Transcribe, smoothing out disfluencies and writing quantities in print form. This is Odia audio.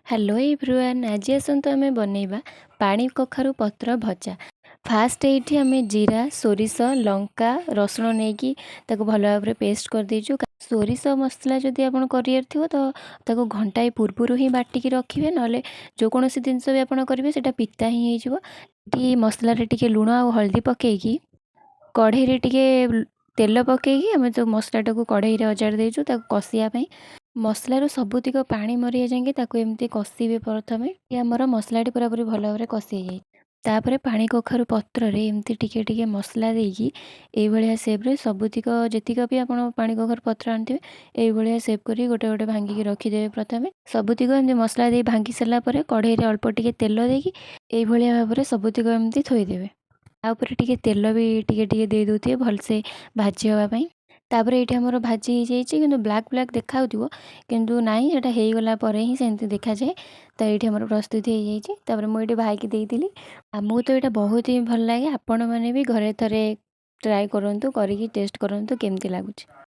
ହ୍ୟାଲୋ ଏଭ୍ରିୱାନ୍, ଆଜି ଆସନ୍ତୁ ଆମେ ବନେଇବା ପାଣି କଖାରୁ ପତ୍ର ଭଜା। ଫାଷ୍ଟ ଏଇଠି ଆମେ ଜିରା, ସୋରିଷ, ଲଙ୍କା, ରସୁଣ ନେଇକି ତାକୁ ଭଲ ଭାବରେ ପେଷ୍ଟ କରିଦେଇଛୁ। ସୋରିଷ ମସଲା ଯଦି ଆପଣ କରିବାର ଥିବ ତ ତାକୁ ଘଣ୍ଟାଏ ପୂର୍ବରୁ ହିଁ ବାଟିକି ରଖିବେ, ନହେଲେ ଯେକୌଣସି ଜିନିଷ ବି ଆପଣ କରିବେ, ସେଇଟା ପିତା ହିଁ ହେଇଯିବ। ଏଠି ମସଲାରେ ଟିକେ ଲୁଣ ଆଉ ହଳଦୀ ପକାଇକି, କଢ଼େଇରେ ଟିକେ ତେଲ ପକାଇକି ଆମେ ଯେଉଁ ମସଲାଟାକୁ କଢ଼େଇରେ ଅଜାଡ଼ି ଦେଇଛୁ, ତାକୁ କଷିବା ପାଇଁ। ମସଲାରୁ ସବୁତିକ ପାଣି ମରିବା ଯାଏଁକି ତାକୁ ଏମିତି କଷିବେ ପ୍ରଥମେ। ଆମର ମସଲାଟି ପୁରାପୁରି ଭଲ ଭାବରେ କଷି ହେଇଯାଇଛି। ତାପରେ ପାଣି କଖାରୁ ପତ୍ରରେ ଏମିତି ଟିକେ ଟିକେ ମସଲା ଦେଇକି ଏଇଭଳିଆ ସେପ୍ରେ ସବୁତିକ, ଯେତିକ ବି ଆପଣ ପାଣି କଖାରୁ ପତ୍ର ଆଣିଥିବେ, ଏଇଭଳିଆ ସେପ୍ କରି ଗୋଟେ ଗୋଟେ ଭାଙ୍ଗିକି ରଖିଦେବେ ପ୍ରଥମେ। ସବୁତିକ ଏମିତି ମସଲା ଦେଇ ଭାଙ୍ଗି ସାରିଲା ପରେ କଢ଼େଇରେ ଅଳ୍ପ ଟିକେ ତେଲ ଦେଇକି ଏଇଭଳିଆ ଭାବରେ ସବୁତିକ ଏମିତି ଥୋଇଦେବେ। ତା ଉପରେ ଟିକେ ତେଲ ବି ଟିକେ ଟିକେ ଦେଇ ଦେଉଥିବେ ଭଲସେ ଭାଜି ହେବା ପାଇଁ। ତାପରେ ଏଇଠି ଆମର ଭାଜି ହେଇଯାଇଛି, କିନ୍ତୁ ବ୍ଲାକ୍ ବ୍ଲାକ୍ ଦେଖାହେଉଥିବ, କିନ୍ତୁ ନାହିଁ, ଏଇଟା ହେଇଗଲା ପରେ ହିଁ ସେମିତି ଦେଖାଯାଏ। ତ ଏଇଠି ଆମର ପ୍ରସ୍ତୁତି ହେଇଯାଇଛି। ତାପରେ ମୁଁ ଏଇଠି ଭାଇକି ଦେଇଥିଲି। ଆମକୁ ତ ଏଇଟା ବହୁତ ହିଁ ଭଲ ଲାଗେ। ଆପଣମାନେ ବି ଘରେ ଥରେ ଟ୍ରାଏ କରନ୍ତୁ, କରିକି ଟେଷ୍ଟ କରନ୍ତୁ କେମିତି ଲାଗୁଛି।